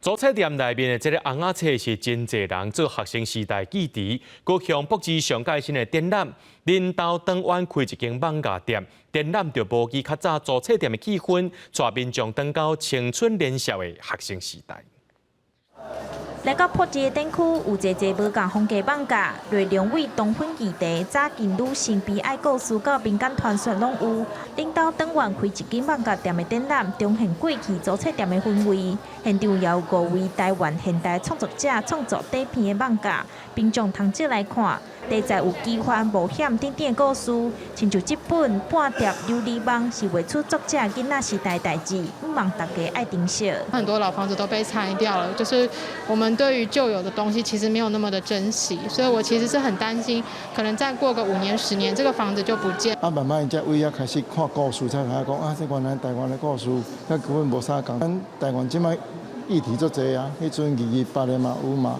租冊店內面的這个尪仔冊是真濟人做學生時代記憶，閣向布置上蓋新的展覽。恁兜轉彎開一間艋舺店，展覽就無記較早租冊店的氣氛，帶民眾轉到青春年少的學生時代。來到朴智的展區，有濟濟無仝風格艋舺，內容為東昏議題、早期女性悲哀故事到民間傳說攏有。恁兜轉彎開一間艋舺店的展覽，重現過去租冊店的氛圍。現場也有五位台灣現代創作者創作短片的艋舺，民眾通借來看。題材有奇幻、冒險等等的故事，親像這本《半疊琉璃夢》是畫出作者囡仔時代代誌，向望大家愛珍惜。很多老房子都被拆掉了，就是我們對於舊有的東西其實沒有那麼的珍惜，所以我其實是很擔心，可能再過個5年10年，這個房子就不見。啊，慢慢這位仔開始看故事，才知影講啊，這原來台灣的故事，遐根本無啥仝。咱台灣這擺議題足濟啊，彼陣228的嘛有嘛。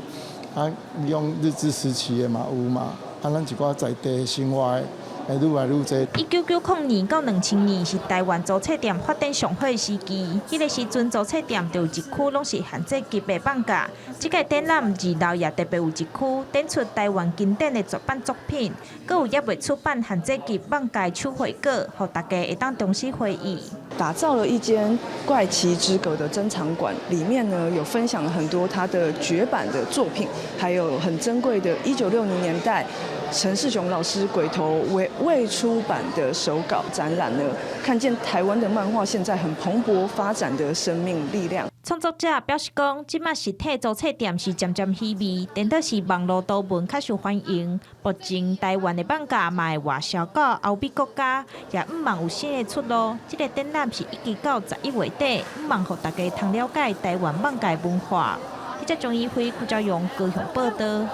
啊，用日治時期的嘛有嘛，啊，咱一寡在地生活的會愈來愈濟。1990年到2000年是台灣租冊店發展上好的時期，彼個時陣租冊店就有一區攏是限制級的艋舺。這個展覽二樓也特別有一區展出台灣經典的絕版作品，閣有猶未出版限制級艋舺手繪稿，予大家會當重拾回憶。打造了一間怪奇之閣的珍藏館，裡面呢有分享了很多他的絕版的作品，還有很珍貴的1960年代陳世雄老師鬼頭未出版的手稿展覽呢，看見台灣的漫畫現在很蓬勃發展的生命力量。創作者表示講，這擺實體租冊店是漸漸稀微，顛倒是網路圖文較受歡迎。目前台灣的艋舺嘛會外銷到歐美國家，也向望有新的出路。這個展覽是一直到11月底，向望予大家通了解台灣艋舺文化。記者張怡輝、郭昭勇高雄報道。